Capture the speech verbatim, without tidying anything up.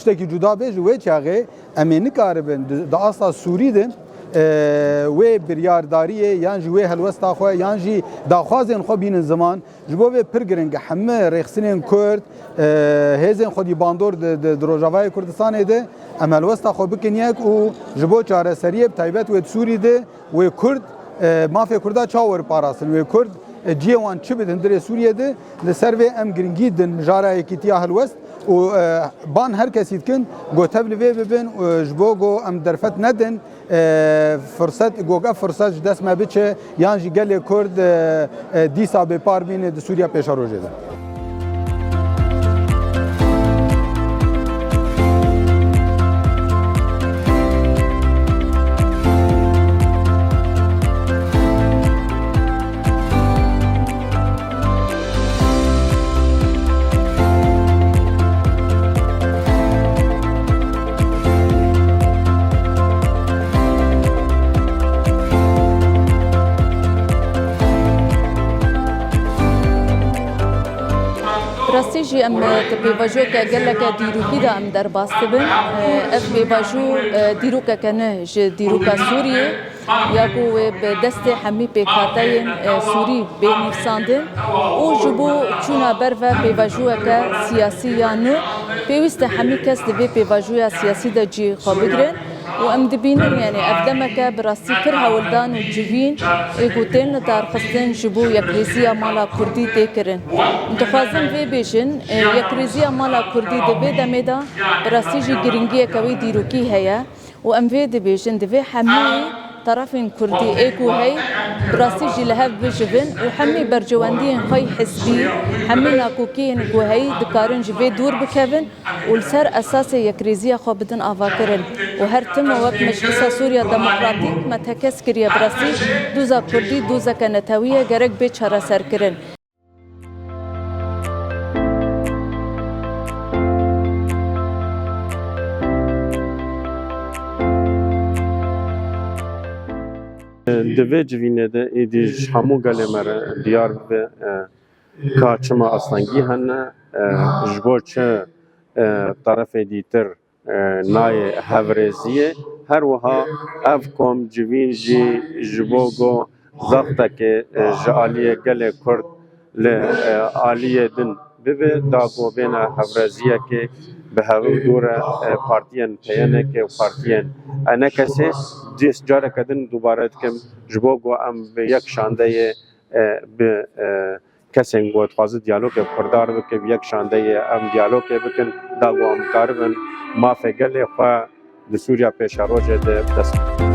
Tiştekî cuda bê, ji wê çaxê em ê nikaribin di, di asta Sûrî de, e, wê biryardariyê yan jî wê helwesta xwe yan jî daxwazên xwe bînin ziman. Ji bo vê pir giring e, hemî rêxistinên Kurd, e, hêzên xwedî bandor di, di, di Rojavayê Kurdistanê de em helwesta xwe bikin yek û ji bo çareseriyê, bi taybet wê di Sûrî de, wê Kurd, e, mafê Kurda çawa were parastin, wê Kurd, e, cihê wan çi bi di hundirê Sûriyê de, li ser vê em giringî din mijara yekîtiya helwest û, e, ban her kesî dikin, ku tev li vê bibin, e, ji bo ku em derfet nedin, e, firset, ku ev firset ji dest me biçe, yan jî gelê Kurd, e, e, dîsa bêpar bîne di Sûriya pêşerojê de. Rastî jî em, e, di pêvajoyeke geleke dîrokî de em derbas dibin. E, ev pêvajo, e, dîrokeke ne ji dîroka Sûriyê ya ku wê bi destê hemî pêkhateyên, e, Sûrî bê nivîsandin û ji bo çûna ber ve pêvajoyeke siyasî ya nû pêwîst e hemî kes di vê pêvajoya siyasî de cihê xwe bigirin. Û em dibînin, yanî ev demeke bi rastî pir hewldan û civîn ê ku tên lidarxistin ji bo yekrêziya mala Kurdî tê kirin. Em dixwazin vê bêjin, e, yekrêziya mala Kurdî di vê demê de bi rastî jî giringiyeke wê dîrokî heye û em vê dibêjin, divê hemî terefên Kurdî ê ku hey bi rastî jî li hev bijivin û hemî berjewendiyên xwe yê hizbî, hemî nakokiyên ku hey dikarin ji vê dûr bikevin. Û li ser esasê yekrêziya xwe bidin avakirin. Û her tim wek Meclisa Sûriya Demokratîk me tekez kiriye, bi rastî doza Kurdî dozeke netewî ye, gerek bê çareserkirin. Di vê civînê de êdî ji hemû gelê me re diyar bibe, e, ka çima astengî hene, e, ji bo çi, e, terefê dîtir, e, nayê hevrêziyê. Her wiha ev kom civîn jî ji bo ku zextekê, e, ji aliyê gelê Kurd li, e, aliyê din bibe, da ku bêne hevrêziyekê bi hev dû re, e, partiyên P Y N K û partiyên E N K S dîs careke din dubare dikim, ji bo ku em bi yek şandeyê, e, bi, e, kesên ku dixwazin diyalogê bi Kurdan bikin, bi yek şandeyê em diyalogê bikin, da ku em bikaribin mafê gelê xwe di Sûriya pêşerojê de bi dest bixin.